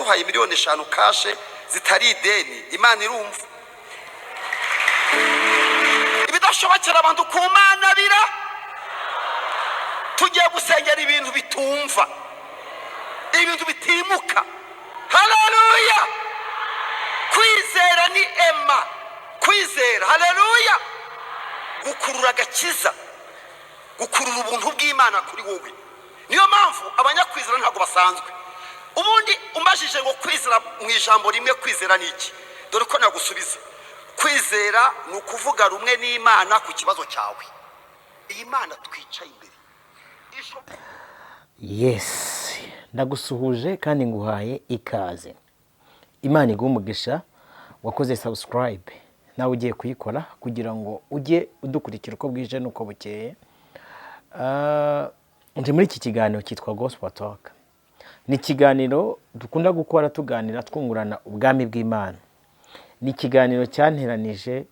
Yaduhaye miliyoni 5 cash zitari ideni. Imana irumva. Ibidashobokera abantu ku Mana bira. Tugiye gusengera ibintu bitumva, ibintu bitimuka. Haleluya! Kwizera ni ema kwizera, haleluya, gukurura agakiza, gukurura ubuntu bw'Imana kuri wowe. Niyo mpamvu abanyakwizera ntabwo basanzwe. Ubundi umbajije ngo kwizera mu ijambo rimwe, kwizera ni iki? Dore ko nagusubiza: kwizera ni ukuvuga rumwe n'Imana ku kibazo cyawe. Iyi Mana twicaye imbere. Yes, ndagusuhuje kandi nguhaye ikaze. Imana iguhe umugisha wakoze subscribe, nawe ugiye kuyikora kugira ngo ujye udukurikira uko bwije n'uko bukeye. Ndi muri iki kiganiro cyitwa Gospel Talk. Ni ikiganiro dukunda gukora tuganira, twungurana ubwami bw'Imana. Ni ikiganiro cyanteranije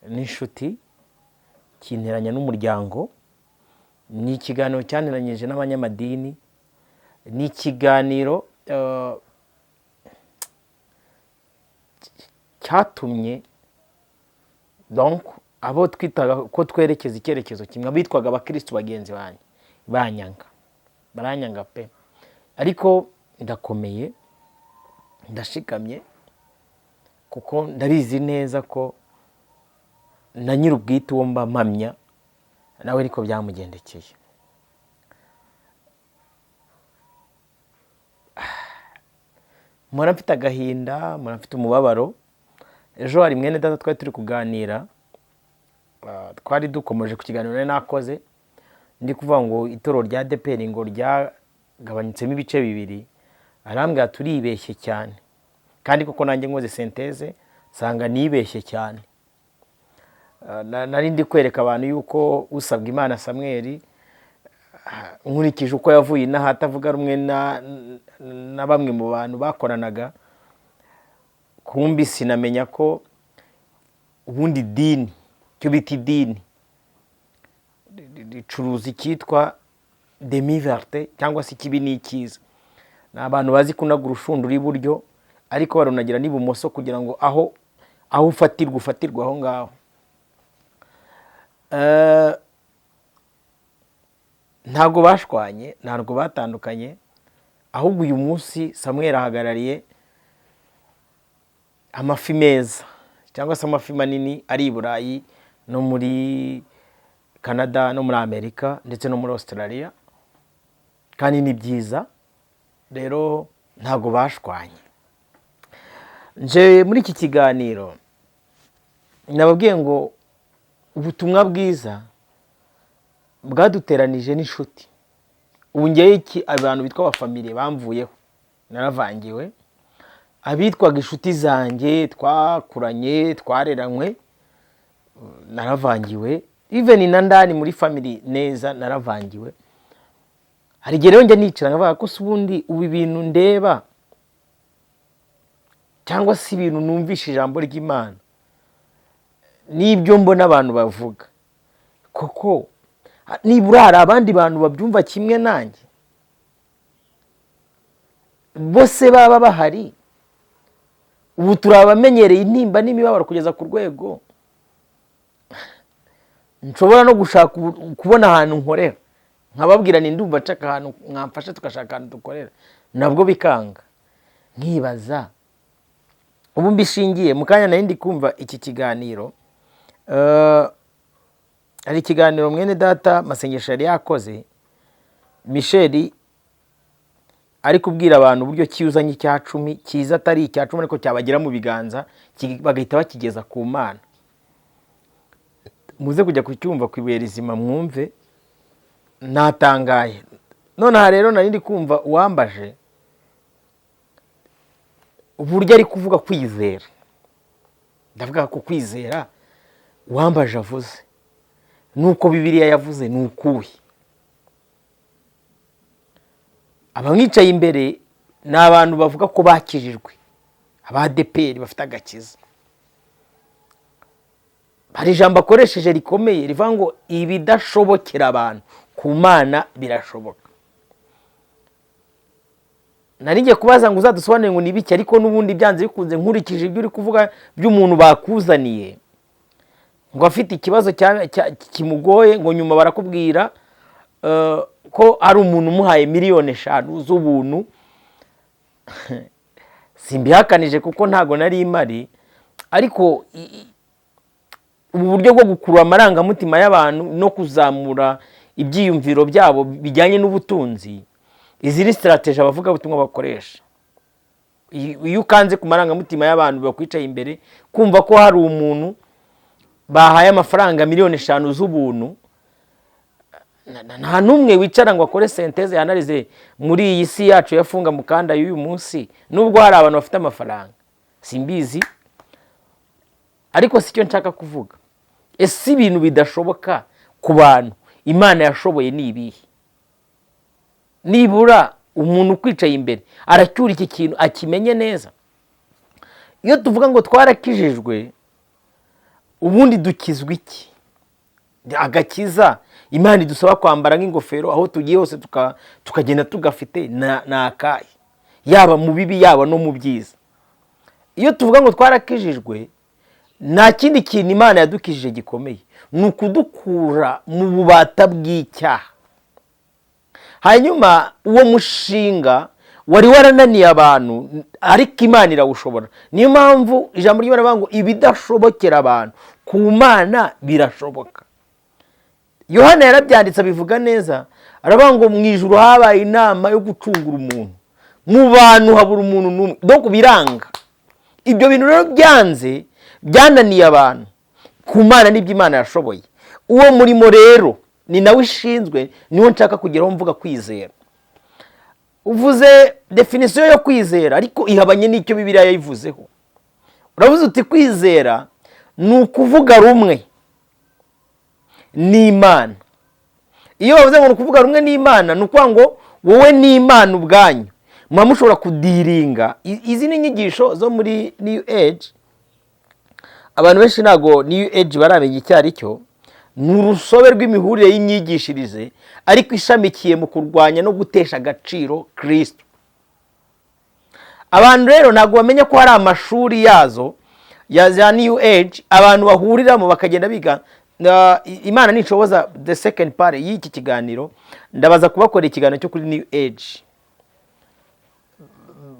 n'inshuti, kinteranya n'umuryango. Ni ikiganiro cyanteranyije n'abanyamadini. Ni ikiganiro cyatumye donc abo twitaga ko twerekeza icyerekezo kimwe, abitwaga abakirisitu bagenzi banjye, banyanga, baranyanga pe. Ariko ndakomeye, ndashikamye, kuko ndabizi neza ko na nyir'ubwite uwo mba mpamya nawe ariko byamugendekeye. Mpora mfite agahinda, mpora mfite umubabaro. Ejo hari mwene data twari turi kuganira, twari dukomeje ku kiganiro nari nakoze ndi kuvuga ngo itorero rya ADEPR ngo ryagabanyutsemo ibice bibiri. Arambwira turibeshye cyane, kandi koko nanjye nkoze synthèse nsanga nibeshye cyane. Nari ndi kwereka abantu yuko usabwa Imana Samweli, nkurikije uko yavuye inaha atavuga rumwe na bamwe mu bantu bakoranaga, kumbi sinamenya ko ubundi dini, icyo bita idini, ricuruza icyitwa demi-vérité cyangwa se ikibi n'icyiza. Ni abantu bazi kunaga urushundura iburyo ariko barunagira n'ibumoso, kugira ngo aho ufatirwa ufatirwe aho ngaho. Ntabwo bashwanye, ntabwo batandukanye, ahubwo uyu munsi Samuel ahagarariye amafi meza cyangwa se amafi manini ari i Burayi no muri Canada no muri Amerika ndetse no muri Australia, kandi ni byiza. Rero ntabwo bashwanye. Nje muri iki kiganiro nababwiye ngo ubutumwa bwiza bwaduteranije n'inshuti. Ubu ngewe iki, abantu bitwa abafamiliye bamvuyeho, naravangiwe. Abitwaga inshuti zanjye twakuranye, twareranywe, naravangiwe. Even na ndani muri family neza naravangiwe. Hari igihe rero njya nicara nkavuga ko se ubundi ubu ibintu ndeba cyangwa se ibintu numvishe ijambo ry'Imana n'ibyo mbona abantu bavuga, koko nibura hari abandi bantu babyumva kimwe nanjye? Bose baba bahari? Ubu turi abamenyereye intimba n'imibabaro kugeza ku rwego nshobora no gushaka kubona ahantu nkorera, nkababwira ni ndumva nshaka ahantu mwamfasha, tugashaka ahantu dukorera, nabwo bikanga. Nkibaza ubu mbishingiye mu kanya nari ndi kumva iki kiganiro. Hari ikiganiro mwene data Masengesho yari yakoze, Michel, ari kubwira abantu uburyo ki uzanye icya cumi cyiza, atari icya cumi ariko cyabagera mu biganza, bagahita bakigeza ku Mana. Muze kujya kucyumva ku Ibuye Rizima mwumve. Natangaye. Nonaha rero nari ndi kumva uwambaje uburyo ari kuvuga kwizera. Ndavuga ko kwizera uwambaje avuze nuko Bibiliya yavuze ni ukuhe. Abamwicaye imbere ni abantu bavuga ko bakijijwe, abadeperi bafite agakiza. Hari ijambo akoresheje rikomeye rivuga ngo ibidashobokera abantu ku Mana birashoboka. Nari ngiye kubaza ngo uzadusobanurire ngo ni ibiki, ariko n'ubundi byanze bikunze, nkurikije ibyo uri kuvuga by'umuntu bakuzaniye ngo afite ikibazo kimugoye, ngo nyuma barakubwira ko ari umuntu umuhaye 5 miliyoni z'ubuntu. Simbihakanije kuko ntago nari imari, ariko ubu buryo bwo gukurura amarangamutima y'abantu no kuzamura ibyiyumviro byabo bijyanye n'ubutunzi, izi ni strategy abavugabutumwa bakoresha. Iyo ukanze ku marangamutima y'abantu bakwicaye imbere, kumva ko hari umuntu bahaye amafaranga 5 miliyoni z'ubuntu, nta n'umwe wicara ngo akore synthèse, y'analyse muri iyi si yacu yafunga mukanda y'uyu munsi. Nubwo hari abantu bafite amafaranga, simbizi, ariko si cyo nshaka kuvuga. Ese ibintu bidashoboka ku bantu Imana yashoboye ni ibihe? Nibura umuntu ukwicaye imbere aracyura iki kintu akimenye neza. Iyo tuvuga ngo twarakijijwe, ubundi dukizwa iki? Agakiza Imana idusaba kwambara nk'ingofero aho tugiye hose, tukagenda tugafite, ni akahe? Yaba mu bibi, yaba no mu byiza. Iyo tuvuga ngo twarakijijwe, nta kindi kintu Imana yadukijije gikomeye, ni ukudukura mu bubata bw'icyaha. Hanyuma uwo mushinga wari warananiye abantu, ariko Imana irawushobora. Niyo mpamvu ijambo ry'Imana rivuga ngo ibidashobokera abantu ku Mana birashoboka. Yohana yarabyanditse, abivuga neza, aravuga ngo mu ijuru habaye inama yo gucungura umuntu, mu bantu habura umuntu n'umwe. Donc biranga. Ibyo bintu rero byanze, byananiye abantu, ku Mana n'ibyo Imana yashoboye. Uwo murimo rero ni nawe ishinzwe, niwo nshaka kugeraho mvuga kwizera. Uvuze définition yo kwizera, ariko ihabanye n'icyo Bibiliya yayivuzeho. Uravuze uti kwizera ni ukuvuga rumwe n'Imana. Iyo bavuze ngo ni ukuvuga rumwe n'Imana, ni ukuvuga ngo wowe n'Imana ubwanyu muba mushobora kudealinga. Izi ni inyigisho zo muri New Age. Abantu benshi ntabwo New Age baramenya icyo ari cyo. Ni urusobe rw'imihurire y'imyigishirize, ariko ishamikiye mu kurwanya no gutesha agaciro Kirisito. Abantu rero ntabwo bamenya ko hari amashuri yazo ya za New Age abantu bahuriramo bakagenda biga. Imana nishoboza, the second part y'iki kiganiro ndabaza kubakora ikiganiro cyo kuri New Age,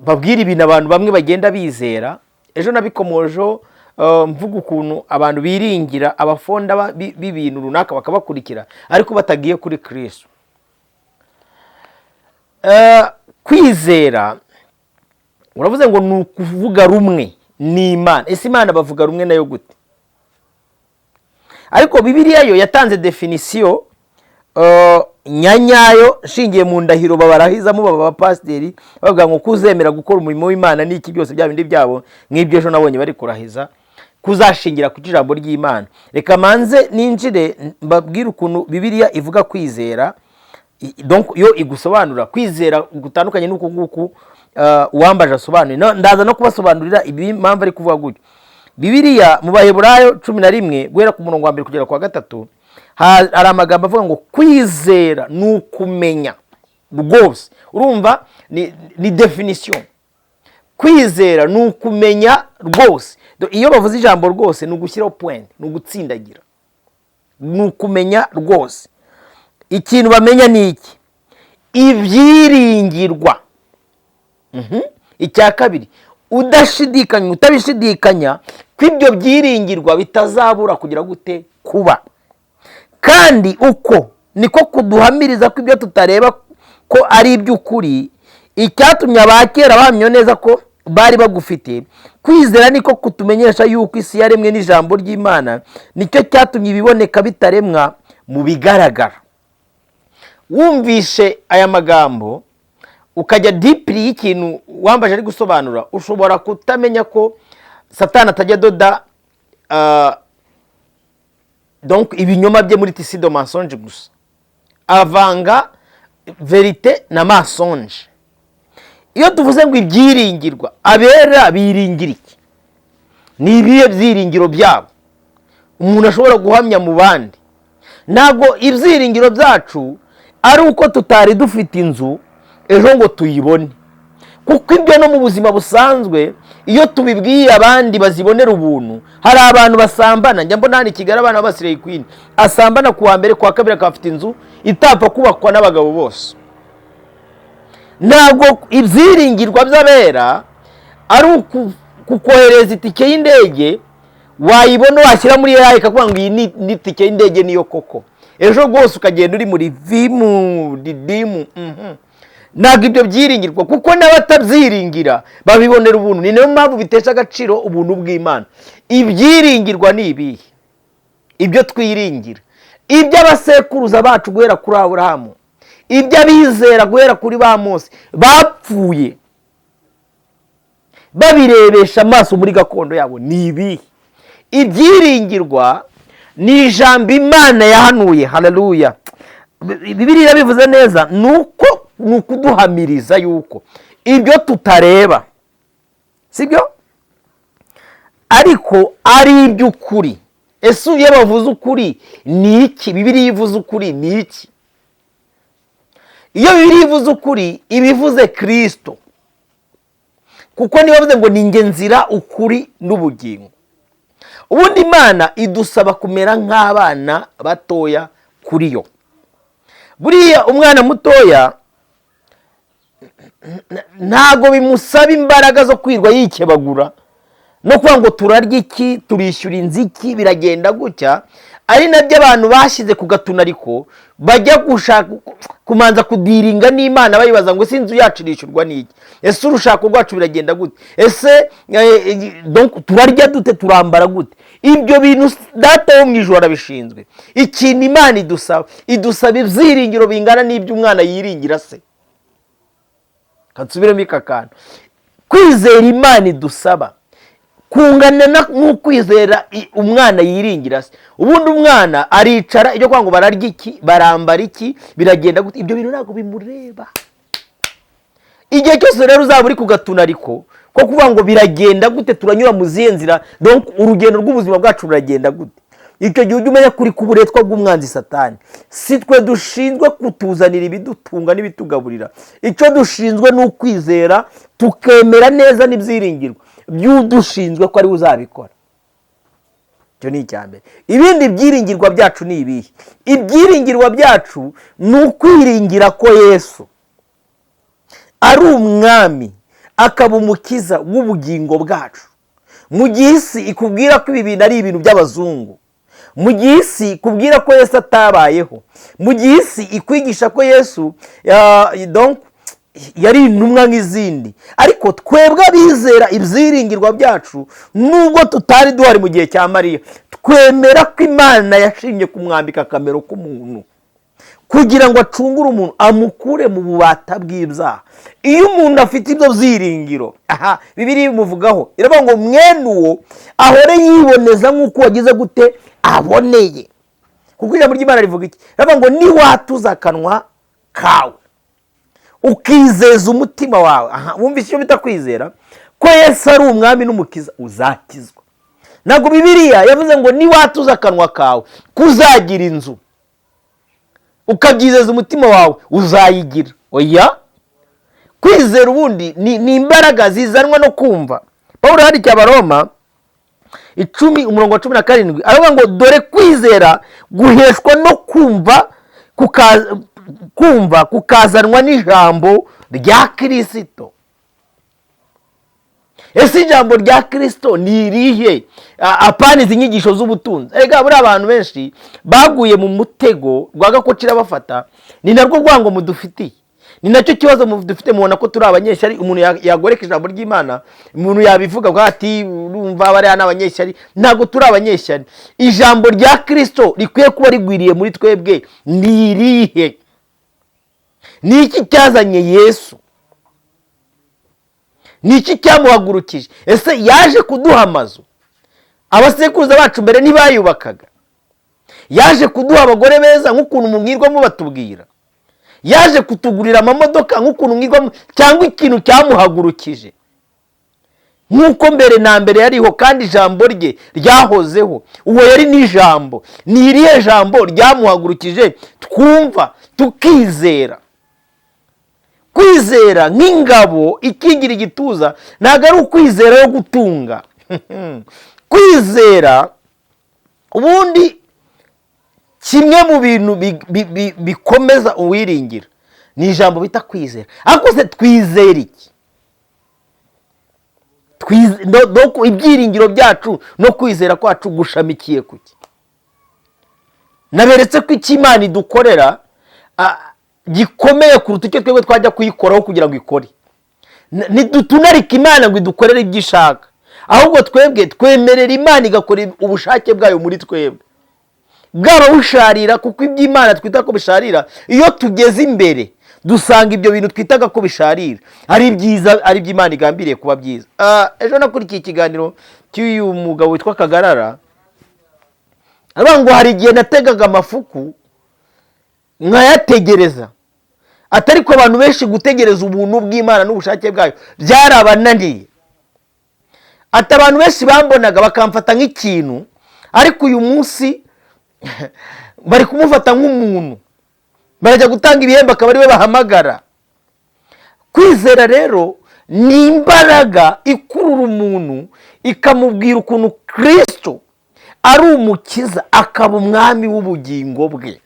babwira ibintu abantu bamwe bagenda bizera. Ejo nabikomojeho, mvuga ukuntu abantu biringira abafonda b'ibintu runaka bakabakurikira, ariko batagiye kuri Kristo. Kwizera uravuze ngo ni ukuvuga rumwe n'Imana. Ese Imana bavuga rumwe nayo gute? Ariko Bibiliya yo yatanze définition nyanyayo, nshingiye mu ndahiro babarahizamo baba abapasiteri, bavuga ngo kuzemera gukora umurimo w'Imana n'iki byose, bya bindi byabo nk'ibyo ejo nabonye bari kurahiza kuzashingira ku ijambo ry'Imana. Reka manze ninjire mbabwire ukuntu Bibiliya ivuga kwizera. Donc yo igusobanura kwizera gutandukanye n'uku nguku uwambaje asobanuye. Ndaza no kubasobanurira ibi impamvu ari kuvuga gutyo. Bibiliya mu Baheburayo 11, guhera ku murongo wa mbere kugera ku wa gatatu, hari amagambo avuga ngo kwizera ni ukumenya rwose. Urumva ni définition. Kwizera ni ukumenya rwose. Iyo bavuze ijambo rwose, ni ugushyiraho point, ni ugutsindagira. Ni ukumenya rwose. Ikintu bamenya ni iki? Ibyiringirwa. Icya kabiri, udashidikanya, utabishidikanya ko ibyo byiringirwa bitazabura kugira gute? Kuba. Kandi uko niko kuduhamiriza ko ibyo tutareba ko ari iby'ukuri. Icyatumye abakera bahamya neza ko bari bagufite. Kwizera niko kutumenyesha yuko isi yaremwe n'ijambo ry'Imana, nicyo cyatumye ibiboneka bitaremwa mu bigaragara. Wumvishe aya magambo, ukajya deeply y'ikintu wambaje ari gusobanura, ushobora kutamenya ko Satani atajya adoda donc ibinyoma bye muri tissu de mensonge gusa, avanga vérité na mensonge. Iyo tuvuze ngo ibyiringirwa, abera biringira iki? Ni ibihe byiringiro byabo umuntu ashobora guhamya mu bandi? Ntabwo ibyiringiro byacu ari uko tutari dufite inzu ejo ngo tuyibone. Kuko ibyo no mu buzima busanzwe, iyo tubibwiye abandi bazibonera ubuntu. Hari abantu basambana, njya mbona hano i Kigali abana b'aba slay queen asambana ku wa mbere, ku wa kabiri akaba afite inzu itapfa kubakwa n'abagabo bose. Ntabwo ibyiringirwa by'abera ari kukohereza itike y'indege, wayibona washyira muri AI ikakuvuga ngo iyi ni itike y'indege, niyo koko, ejo rwose ukagenda uri muri vimu didimu. Ntabwo ibyo byiringirwa, kuko n'abatabyiringira babibonera ubuntu. Ni nayo mpamvu bitesha agaciro ubuntu bw'Imana. Ibyiringirwa ni ibihe? Ibyo twiringira, iby'abasekuruza bacu guhera kuri Aburahamu, iby'abizera guhera kuri ba Mose bapfuye babirebesha amaso muri gakondo yabo, ni ibihe? Ibyiringirwa ni ijambo Imana yahanuye. Haleluya! Bibiliya bivuze neza, ni uko ni ukuduhamiriza yuko ibyo tutareba, sibyo, ariko ari iby'ukuri. Ese iyo bavuze ukuri ni iki? Bibiliya ivuze ukuri ni iki? Iyo Bibiliya ivuze ukuri, iba ivuze Kirisito, kuko niba bavuze ngo ni njye nzira, ukuri n'ubugingo. Ubundi Imana idusaba kumera nk'abana batoya kuri yo. Buriya umwana mutoya ntabwo bimusaba imbaraga zo kwirwa yikebagura no kuvuga ngo turarya iki, turishyura inzu iki, biragenda gutya. Ari nabyo abantu bashyize ku gatunariko, bajya gushaka kumanza kudiringa n'Imana, bayibaza ngo ese inzu yacu irishyurwa n'iki? Ese urushako rwacu biragenda gute? Ese donc turarya dute, turambara gute? Ibyo bintu Data wo mu ijoro arabishinzwe. Ikintu Imana idusaba, idusaba ibyiringiro bingana n'ibyo umwana yiringira se. Kansubiremo aka kantu: kwizera Imana idusaba kungana n'ukwizera umwana yiringira se. Ubundi umwana aricara, ibyo kuvuga ngo bararya iki, barambara iki, biragenda gute, ibyo bintu ntabwo bimureba. Igihe cyose rero uzaba uri ku gatunariko ko kuvuga ngo biragenda gute, turanyura mu zihe nzira, donc urugendo rw'ubuzima bwacu ruragenda gute, icyo gihe ujya umenya kuri kuburetwa bw'umwanzi Satani. Si twe dushinzwe kutuzanira ibidutunga n'ibitugaburira. Icyo dushinzwe ni ukwizera, tukemera neza n'ibyiringirwa by'udushinzwe ko ariwe uzabikora. Icyo ni icya mbere. Ibindi byiringirwa byacu ni ibihe? Ibyiringirwa byacu ni ukwiringira ko Yesu ari umwami, akaba umukiza w'ubugingo bwacu. Mu gihe isi ikubwira ko ibi bintu ari ibintu by'abazungu, mu gihe isi ikubwira ko Yesu atabayeho, mu gihe isi ikwigisha ko Yesu donc yari intumwa nk'izindi, ariko twebwe abizera, ibyiringirwa byacu, nubwo tutari duhari mu gihe cya Mariya, twemera ko Imana yashimye kumwambika akamero k'umuntu kugira ngo acungure umuntu, amukure mu bubata bw'ibyaha. Iyo umuntu afite ibyo byiringiro, aha Bibiliya imuvugaho, iravuga ngo mwene uwo ahore yiboneza nk'uko wagize gute aboneye. Kuko ijambo ry'Imana rivuga iki? Riravuga ngo niwatuza akanwa kawe, ukizeza umutima wawe, aha wumvise icyo bita kwizera, ko Yesu ari umwami n'umukiza, uzakizwa. Ntabwo Bibiliya yavuze ngo niwatuza akanwa kawe kuzagira inzu, ukabyizeza umutima wawe, uzayigira. Oya, kwizera ubundi ni imbaraga zizanwa no kumva. Paul yandikiye Abaroma 10, umurongo wa 17, aravuga ngo dore kwizera guheshwa no kumva, kumva kukazanwa n'ijambo rya Kirisito. Ese ijambo rya Kirisito ni irihe? Apana izi nyigisho z'ubutunzi. Erega buriya abantu benshi baguye mu mutego rwagakoco irabafata. Ni narwo rwango mudufitiye, ni nacyo kibazo dufite. Mubona ko turi abanyeshyari. Umuntu yagoreka ijambo ry'Imana, umuntu yabivuga ngo ati urumva bariya ni abanyeshyari. Ntabwo turi abanyeshyari. Ijambo rya Kirisito rikwiye kuba rigwiriye muri twebwe ni irihe? Ni iki cyazanye Yesu? Ni iki cyamuhagurukije? Ese yaje kuduha amazu? Abasekuruza bacu mbere ntibayubakaga? Yaje kuduha abagore beza nk'ukuntu mubwirwamo batubwira? Yaje kutugurira amamodoka nk'ukuntu mwirwamo? Cyangwa ikintu cyamuhagurukije, nk'uko mbere na mbere yariho kandi ijambo rye ryahozeho, uwo yari n'ijambo, ni irihe jambo ryamuhagurukije twumva tukizera? Kwizera nk'ingabo ikingira igituza ntabwo ari ukwizera yo gutunga. Kwizera ubundi kimwe mu bintu bikomeza uwiringira ni ijambo bita kwizera. Ariko se twizera iki? Ibyiringiro byacu no kwizera kwacu gushamikiye kuki? Naberetse ko icyo Imana idukorera gikomeye kuruta icyo twebwe twajya kuyikoraho kugira ngo ikore. Ntidutunarika Imana ngo idukorere ibyo ishaka, ahubwo twebwe twemerera Imana igakora ubushake bwayo muri twebwe, bwaba busharira, kuko ibyo Imana twita ko bisharira, iyo tugeze imbere dusanga ibyo bintu twitaga ko bisharira ari byiza, ari byo Imana igambiriye kuba byiza. Ejo nakurikiye ikiganiro cy'uyu mugabo witwa Kagarara, aravuga ngo hari igihe nategaga amafuku nkayategereza, atari ko abantu benshi gutegereza ubuntu bw'Imana n'ubushake bwayo byarabananiye. Ati abantu benshi bambonaga bakamfata nk'ikintu, ariko uyu munsi bari kumufata nk'umuntu, barajya gutanga ibihembo akaba ariwe bahamagara. Kwizera rero ni imbaraga ikurura umuntu, ikamubwira ukuntu Kirisito ari umukiza, akaba umwami w'ubugingo bwe.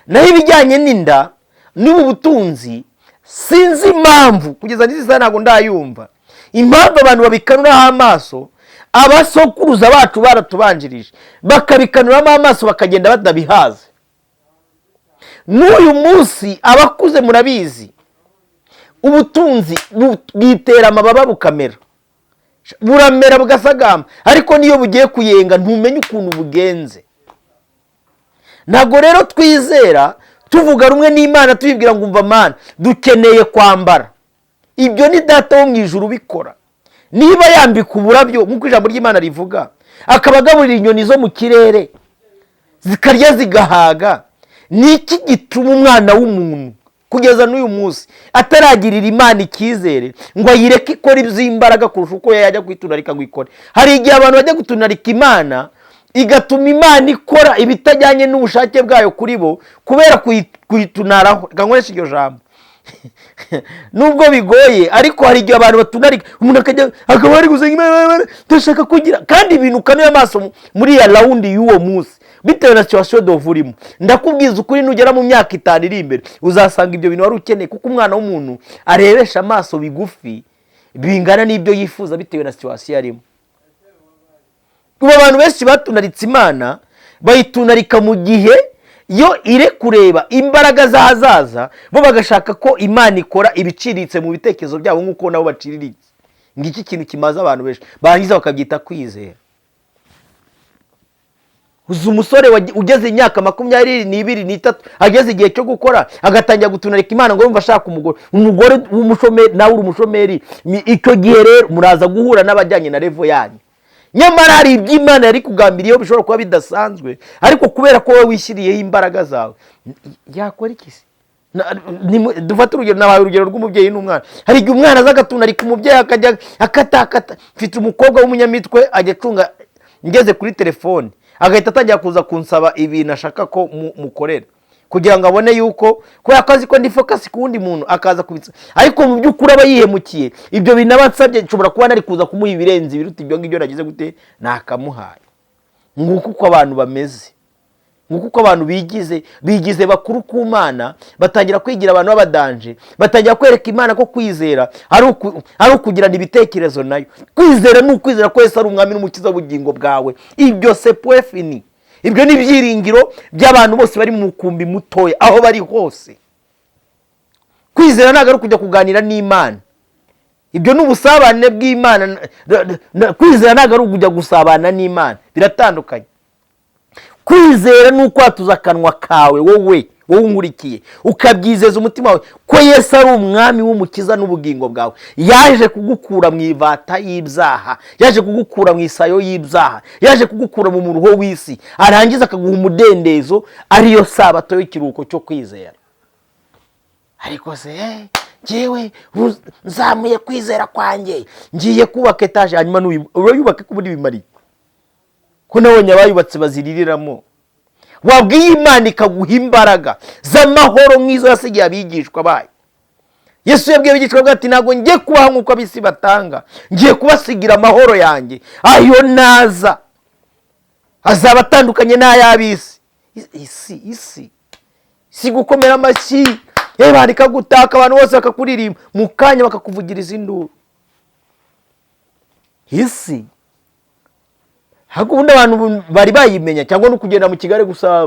Naho ibijyanye n'inda n'ubu butunzi, sinzi impamvu kugeza n'izi saha ntabwo ndayumva impamvu abantu babikanuraho amaso. Abasokuruza bacu baratubanjirije bakabikanuramo amaso, bakagenda batabihaze. N'uyu munsi abakuze murabizi, ubutunzi bwitera amababa, bukamera, buramera, bugasagamba, ariko niyo bugiye kuyenga ntumenye ukuntu bugenze. Ntabwo rero twizera tuvuga rumwe n'Imana, tuyibwira ngo umva Mana, dukeneye kwambara. Ibyo ni Data wo mu ijuru ubikora. Niba yambika uburabyo nk'uko ijambo ry'Imana rivuga, akaba agaburira inyoni zo mu kirere zikarya zigahaga, ni iki gituma umwana w'umuntu kugeza n'uyu munsi ataragirira Imana icyizere ngo ayireke ikore iby'imbaraga kurusha uko yajya kwitunarika ngo ikore? Hari igihe abantu bajya gutunarika Imana, igatuma Imana ikora ibitajyanye n'ubushake bwayo kuri bo kubera kuyitunaraho. Reka nkoreshe iryo jambo nubwo bigoye, ariko hari igihe abantu batunarika, umuntu akajya akaba ari gusenga Imana, ndashaka kugira, kandi ibintu ukanuye amaso muri ya round y'uwo munsi bitewe na situation dove urimo. Ndakubwiza ukuri, nugera mu myaka 5 iri imbere uzasanga ibyo bintu wari ukeneye, kuko umwana w'umuntu arebesha amaso bigufi bingana n'ibyo yifuza bitewe na situation arimo. Ubu abantu benshi batunaritse Imana, bayitunarika mu gihe yo ire kureba imbaraga z'ahazaza, bo bagashaka ko Imana ikora ibiciriritse mu bitekerezo byabo nk'uko nabo baciriritse. Ngiki kintu kimaze abantu benshi, barangiza bakabyita kwizera. Uzi umusore ugeze imyaka 22, 3, ageze igihe cyo gukora, agatangira gutunarika Imana ngo yumva ashaka umugore, umugore w'umushomeri, nawe uri umushomeri. Icyo gihe rero muraza guhura n'abajyanye na level yanyu. Nyamara hari ibyo Imana yari kugambiriyeho bishobora kuba bidasanzwe, ariko kubera ko wowe wishyiriyeho imbaraga zawe, yakora iki se? Dufate urugero, nabaye urugero rw'umubyeyi n'umwana. Hari igihe umwana aza agatunarika umubyeyi, akajya akatakata. Mfite umukobwa w'umunyamitwe, ajya acunga ngeze kuri telefone agahita atangira kuza kunsaba ibintu ashaka ko mukorera, kugira ngo abone yuko, kubera ko azi ko ndi focus ku wundi muntu, akaza kubitsa. Ariko mu by'ukuri aba yihemukiye. Ibyo bintu aba ansabye nshobora kuba nari kuza kumuha ibirenze, ibiruta ibyo ngibyo nagize gute nakamuhaye. Nguko uko abantu bameze, nguko uko abantu bigize bakuru ku Mana, batangira kwigira abantu b'abadanje, batangira kwereka Imana ko kwizera ari ukugirana ibitekerezo nayo. Kwizera ni ukwizera ko Yesu ari umwami n'umukiza w'ubugingo bwawe. Ibyo c'est point fini. Ibyo ni ibyiringiro by'abantu bose bari mu mukumbi mutoya aho bari hose. Kwizera ntabwo ari ukujya kuganira n'Imana, ibyo ni ubusabane bw'Imana. Kwizera ntabwo ari ukujya gusabana n'Imana, biratandukanye. Kwizera ni ukwatuza akanwa kawe, wowe unkurikiye, ukabyizeza umutima wawe ko Yesu ari umwami w'umukiza n'ubugingo bwawe. Yaje kugukura mu ivata y'ibyaha, yaje kugukura mu isayo y'ibyaha, yaje kugukura mu muruho w'isi, arangiza akaguha umudendezo, ariyo sabato y'ikiruhuko cyo kwizera. Ariko se njyewe nzamuye kwizera kwanjye, ngiye kubaka etaje, hanyuma urayubaka ko ubundi bimariye ko nabonye abayubatse baziririramo? Wabwiye Imana ikaguha imbaraga z'amahoro nk'izo yasigiye abigishwa bayo. Yesu yabwiye abigishwa be ati: "Ntabwo ngiye kubaha nk'uko ab'isi batanga, ngiye kubasigira amahoro yanjye. Ayo naza azaba atandukanye n'ay'ab'isi." Isi, isi si gukomera amashyi, yewe bandika gutaka, abantu bose bakakuririmba, mu kanya bakakuvugiriza induru. Isi ahubwo ubundi abantu bari bayimenya, cyangwa no kugenda mu Kigali gusa.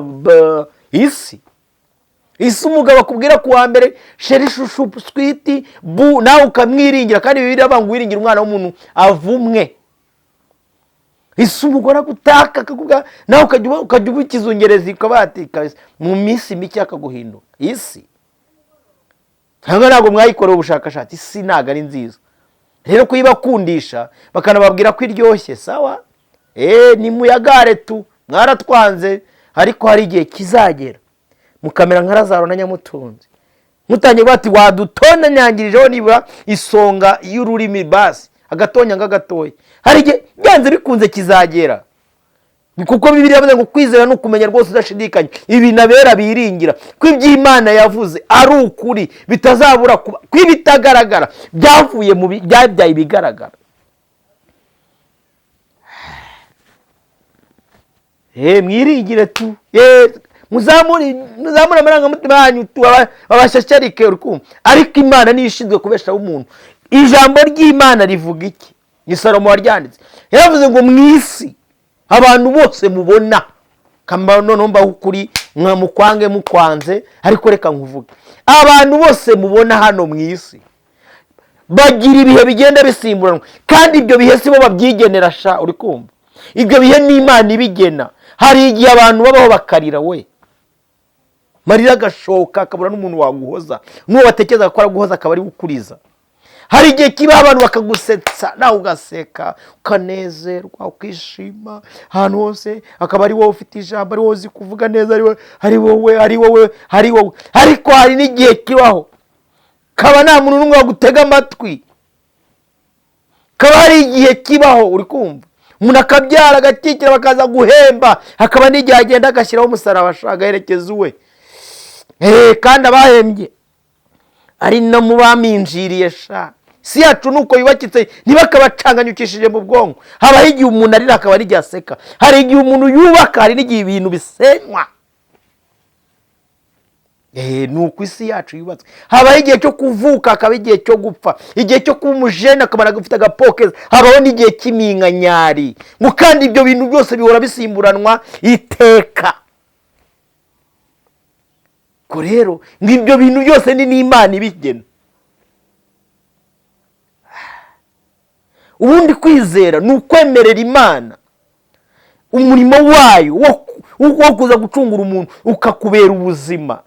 Isi, isi, umugabo akubwira ku wa mbere: "Chéri, chouchou, sweetie, boo," nawe ukamwiringira, kandi Bibiliya iravuga ngo wiringira umwana w'umuntu avumwe. Isi, umugore agutaka akakubwira, nawe ukajya uba ikizungerezi, ukaba mu minsi mike akaguhinduka. Isi, cyangwa ntabwo mwayikoreye ubushakashatsi? Isi ntabwo ari nziza. Rero kuyibakundisha, bakanababwira ko iryoshye, sawa, ni muyagare tu, mwaratwanze. Ariko hari igihe kizagera mukamera nka Lazaro na Nyamutunzi, mutangiye bati: "Wadutonanyangirijeho nibura isonga y'ururimi, basi agatonyanga gatoya." Hari igihe byanze bikunze kizagera, kuko Bibiliya yavuze ngo kwizera ni ukumenya rwose udashidikanya ibintu abera biringira, ko iby'Imana yavuze ari ukuri, bitazabura kuba, ko ibitagaragara byavuye mu byabyaye ibigaragara. Mwiringire tu, muzamure, muzamure amarangamutima yanyu tu, babashyashyarike, urukundo. Ariko Imana niyo ishinzwe kubeshaho umuntu. Ijambo ry'Imana rivuga iki? Ni Salomo waryanditse. Yaravuze ngo mu isi abantu bose mubona kamba, noneho mbaho ukuri, mwa mukwange mukwanze, ariko reka nkuvuge: abantu bose mubona hano mu isi bagira ibihe bigenda bisimburanwa, kandi ibyo bihe si bo babyigenera sha. Uri kumva? Ibyo bihe ni Imana ibigena. Hari igihe abantu babaho bakarira, we, marira agashoka, akabura n'umuntu waguhoza, n'uwo batekereza ko araguhoza akaba ari ukuriza. Hari igihe kibaho abantu bakagusetsa, nawe ugaseka, ukanezerwa, ukishima, ahantu hose akaba ari wowe ufite ijambo, ari wowe uzi kuvuga neza, ari wowe, ari wowe, ari wowe, ari wowe. Ariko hari n'igihe kibaho kaba nta muntu n'umwe wagutega amatwi. Kaba hari igihe kibaho, uri kumva, umuntu akabyara, agakikira, bakaza guhemba. Hakaba n'igihe agenda agashyiraho umusaraba, ashaka agaherekeza uwe. Kandi abahembye ari no mu baminjiriye sha. Si yacu nuko yubakitse, ntibakabacanganyukishije mu bwonko. Habaho igihe umuntu arira, hakaba n'igihe aseka. Hari igihe umuntu yubaka, hari n'igihe ibintu bisenywa. Ni uko isi yacu yubatswe. Habaho igihe cyo kuvuka, hakaba igihe cyo gupfa, igihe cyo kuba umujene akaba ufite agapokeza, habaho n'igihe cy'iminkanyari. Ngo kandi ibyo bintu byose bihora bisimburanwa iteka. Ko rero ngo ibyo bintu byose ni n'Imana ibigena. Ubundi kwizera ni ukwemerera Imana umurimo wayo wo kuza gucungura umuntu, ukakubera ubuzima.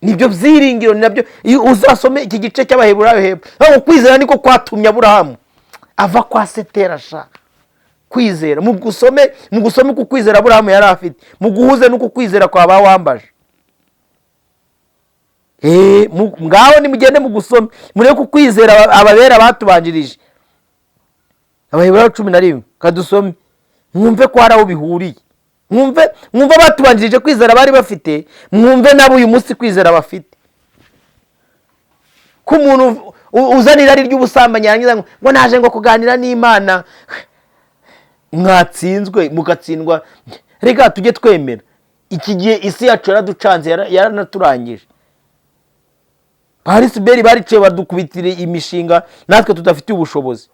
Nibyo byiringiro, ni nabyo. Iyo uzasome iki gice cy'Abaheburayo hepfo, ngo kwizera niko kwatumye Aburahamu ava kwa Setera sha. Kwizera, mu gusome uko kwizera Aburahamu yari afite, mu guhuze n'uko kwizera kwa ba Wambaje. Ngaho nimugende mugusome, murebe ko kwizera ababera batubanjirije. Abaheburayo 11, kadusome mwumve ko hari aho bihuriye. Mwumve abatubanjirije kwizera bari bafite, mwumve nabo uyu munsi kwizera bafite. Ko umuntu uzana irari ry'ubusambanyi yarangiza ngo naje ngo kuganira n'Imana, mwatsinzwe mugatsindwa. Reka tujye twemera, iki gihe isi yacu yaraducanze, yaranaturangije. Parisiberi bariciye, badukubitira imishinga natwe tudafitiye ubushobozi.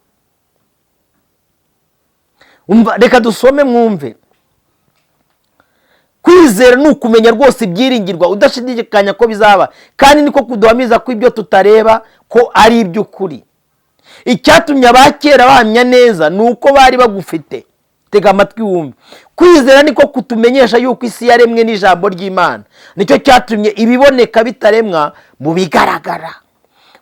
Umva, reka dusome mwumve. Kwizera ni ukumenya rwose ibyiringirwa, udashidikanya ko bizaba, kandi niko kuduhamiza ko ibyo tutareba ko ari iby'ukuri. Icyatumye abakera bahamya neza ni uko bari bagufite. Tega amatwi wumve. Kwizera niko kutumenyesha yuko isi yaremwe n'ijambo ry'Imana, nicyo cyatumye ibiboneka bitaremwa mu bigaragara.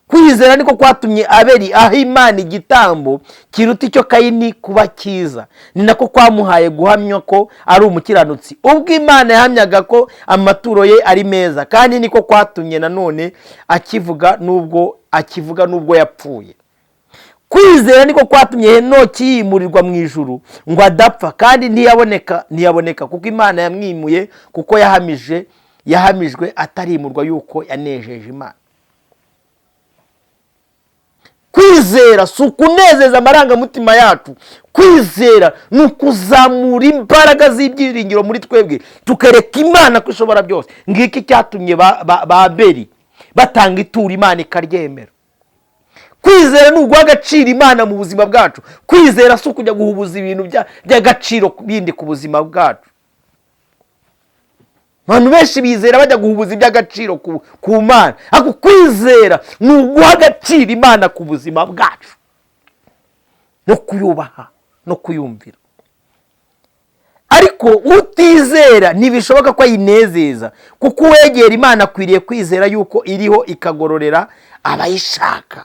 Kwizera niko kwatumye Abeli aha Imana igitambo kiruta icyo Kayini kuba cyiza, ni nako kwamuhaye guhamya ko ari umukiranutsi, ubwo Imana yahamyaga ko amaturo ye ari meza. Kandi niko kwatumye nanone akivuga nubwo yapfuye. Kwizera niko kwatumye Henoki yimurirwa mu ijuru ngo adapfa, kandi ntiyaboneka kuko Imana yamwimuye, kuko yahamijwe atarimurwa yuko yanejeje Imana. Kwizera si ukunezeza amarangamutima yacu. Kwizera ni ukuzamura imbaraga z'ibyiringiro muri twebwe, tukereka Imana ko ishobora byose. Ngiki cyatumye ba Abeli batanga ituro, Imana ikaryemera. Kwizera ni uguha agaciro Imana mu buzima bwacu. Kwizera si ukujya guhubuza ibintu by'agaciro bindi ku buzima bwacu. Abantu benshi bizera bajya guhubuza iby'agaciro ku Mana, ariko kwizera ni uguha agaciro Imana ku buzima bwacu no kuyubaha no kuyumvira. Ariko utizera ntibishoboka ko ayinezeza, kuko uwegera Imana akwiriye kwizera yuko iriho, ikagororera abayishaka.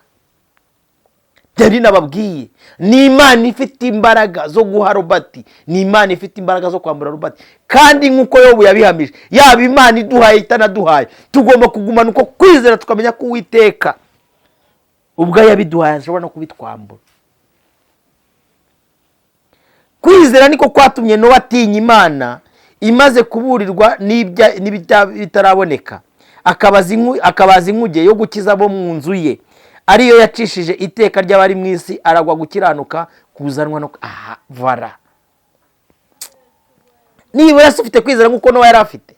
Byari nababwiye, ni Imana ifite imbaraga zo guha Robert, ni Imana ifite imbaraga zo kwambura Robert. Kandi nk'uko Yobu yabihamije, yaba Imana iduhaye itanaduhaye, tugomba kugumana uko kwizera, tukamenya ko Uwiteka ubwo yabiduhaye ashobora no kubitwambura. Kwizera niko kwatumye Nowa atinya Imana imaze kuburirwa n'ibitaraboneka, akabaza inkuge yo gukiza abo mu nzu ye, ariyo yacishije iteka ry'abari mu isi, aragwa gukiranuka kuzanwa no aha vara. Nibura se ufite kwizera nk'uko Nowa yari afite?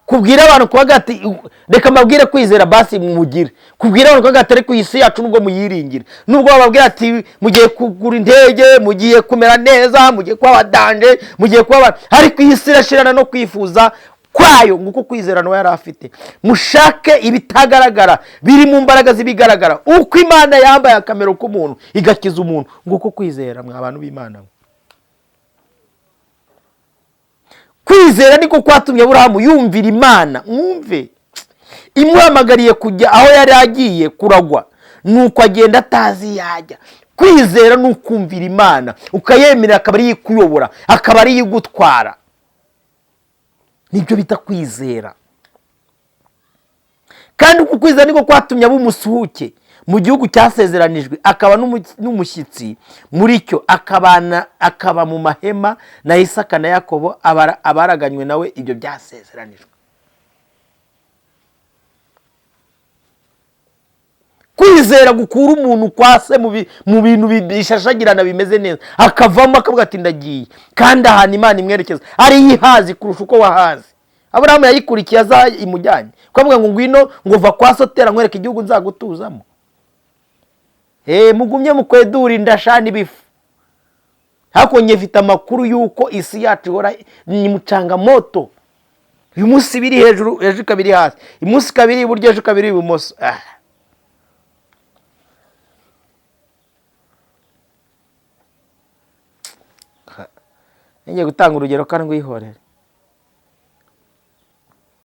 Kubwira abantu kubaga ati reka mbabwire kwizera basi mugire, kubwira abantu kubaga ati ariko iyi si yacu nubwo muyiringire, nubwo bababwira ati mugiye kugura indege, mugiye kumera neza, mugiye kuba abadanje, mugiye kuba abantu, ariko iyi si irashirana no kwifuza kwayo. Nguko kwizera Nowa yari afite. Mushake ibitagaragara biri mu mbaraga z'ibigaragara, uko Imana yambaye akamero k'umuntu igakiza umuntu. Nguko kwizera mwa bantu b'Imana. Kwizera niko kwatumye Aburahamu yumvira Imana, mwumve, imuhamagariye kujya aho yari agiye kuragwa, nuko agenda atazi yajya. Kwizera ni ukumvira Imana, ukayemerera akaba ariyo ikuyobora, akaba ariyo igutwara. Nibyo bita kwizera. Kandi uku kwizera niko kwatumye aba umusuhuke mu gihugu cyasezeranijwe, akaba n'umushyitsi muri cyo, akaba mu mahema na Isaka na Yakobo, abaraganywe nawe ibyo byasezeranijwe. Kwizera gukura umuntu kwa se mu bintu bishashagirana bimeze neza, akavamo akavuga ati ndagiye, kandi ahantu Imana imwerekeza ari ihazi kurusha uko wahazi. Aburahamu yayikurikiye aza imujyanye, kuvuga ngo ngwino, ngo va kwa sotera nkwereke igihugu nzagutuzamo. Mugumye mukwedura indasha n'ibifu. Ariko njye mfite amakuru y'uko isi yacu ihora ni mucangamoto. Uyu munsi biri hejuru, ejo ikaba iri hasi, uyu munsi ikaba iri iburyo, ejo ikaba iri ibumoso. Ngiye gutanga urugero kandi ngwihorere.